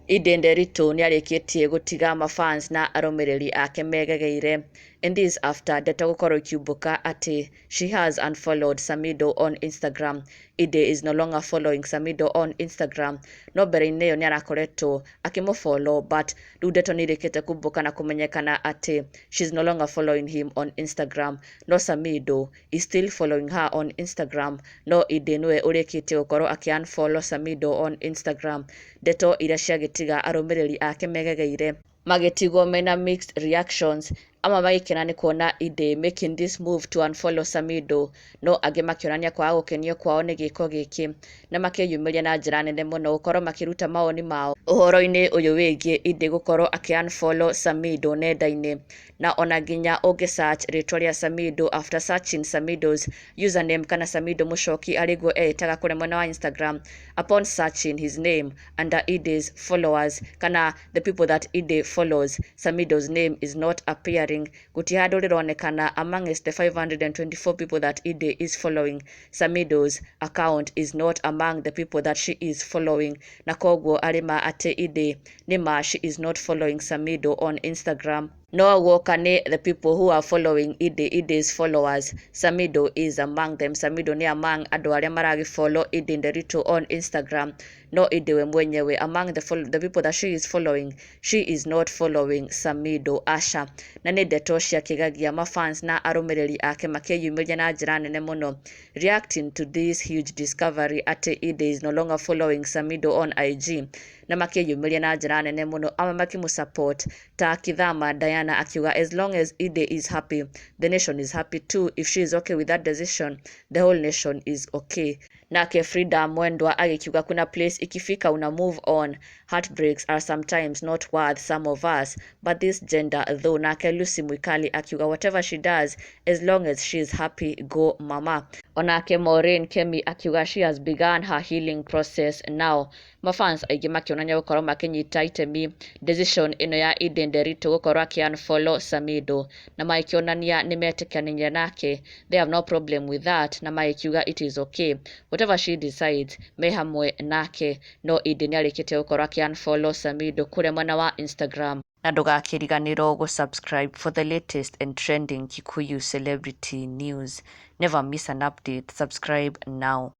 Edday Nderitu nĩarĩkĩtie gũtiga mafans na arũmĩrĩri ake megegeire, and this after ndeto gũkorwo ikiumbũka atĩ she has unfollowed Samido on Instagram. Edday is no longer following Samido on Instagram, no mbere-inĩ ĩyo nĩarakoretwo akĩmũfollow, but rĩu ndeto nĩirĩkĩte kumbũka na kũmenyekana atĩ she's no longer following him on Instagram, no Samido is still following her on Instagram. No Edday nĩwe ũrĩkĩtie gũkorwo akĩ unfollow Samido on Instagram, ndeto iria ciagĩtiga arũmĩrĩri ake megegeire, magĩtigwo mena mixed reactions, amwe magĩkena nĩ kuona Edday making this move to unfollow Samido, no angĩ makĩonania kwaga gũkenio kwao nĩ gĩko gĩkĩ na makĩyumĩria na njĩra nene mũno gũkorwo makĩruta mawoni mao ũhoro-inĩ ũyũ wĩgiĩ Edday gũkorwo akĩ unfollow Samido nenda-inĩ. Na ona nginya ũngĩ search rĩtwa rĩa Samido, after searching Samido's username kana Samido Muchoki arĩguo eĩtaga kũrĩa mwena wa Instagram, upon searching his name under Edday's followers kana the people that Edday follows, Samido's name is not appearing. Gũtirĩ handũ rĩronekana amongst the 524 people that Edday is following. Samido's account is not among the people that she is following, na koguo arĩ ma atĩ Edday nĩ ma she is not following Samido on Instagram. No guoka nĩ the people who are following Edday, Edday's followers, Samido is among them. Samido nĩ among andũ arĩa maragĩfollow Edday Nderitu on Instagram, no Edday we mwenyewe, among the people that she is following, she is not following Samido Asha. Na nĩ ndeto ciakĩgagia mafans na arũmĩrĩri ake makĩyumĩria na njĩra nene mũno, reacting to this huge discovery atĩ Edday is no longer following Samido on IG, na makĩyumĩria na njĩra nene mũno, amwe makĩmũ-support ta Kithama Diana akiuga, "As long as Edday is happy, the nation is happy too. If she is okay with that decision, the whole nation is okay." Nake Frida Mwendwa agĩkiuga, "Kuna place ikifika una move on. Heartbreaks are sometimes not worth some of us, but this gender though." Nake Lucy Mwikali akiuga, "Whatever she does, as long as she is happy, go mama." Onake Maureen Kemi akiuga, "She has begun her healing process now." Mafans aingĩ makĩonania gũkorwo makĩnyita itemi decision ĩno ya Edday Nderitu gũkorwo akĩ unfollow Samido, na magĩkĩonania nĩ metĩkanĩire nake, they have no problem with that, na magĩkiuga it is okay, whatever she decides, me hamwe nake. No Edday nĩ arĩkĩtie gũkorwo akĩ unfollow Samido kũrĩa mwena wa Instagram. Na ndũgakĩriganĩrwo gũ-subscribe for the latest and trending Kikuyu celebrity news. Never miss an update. Subscribe now.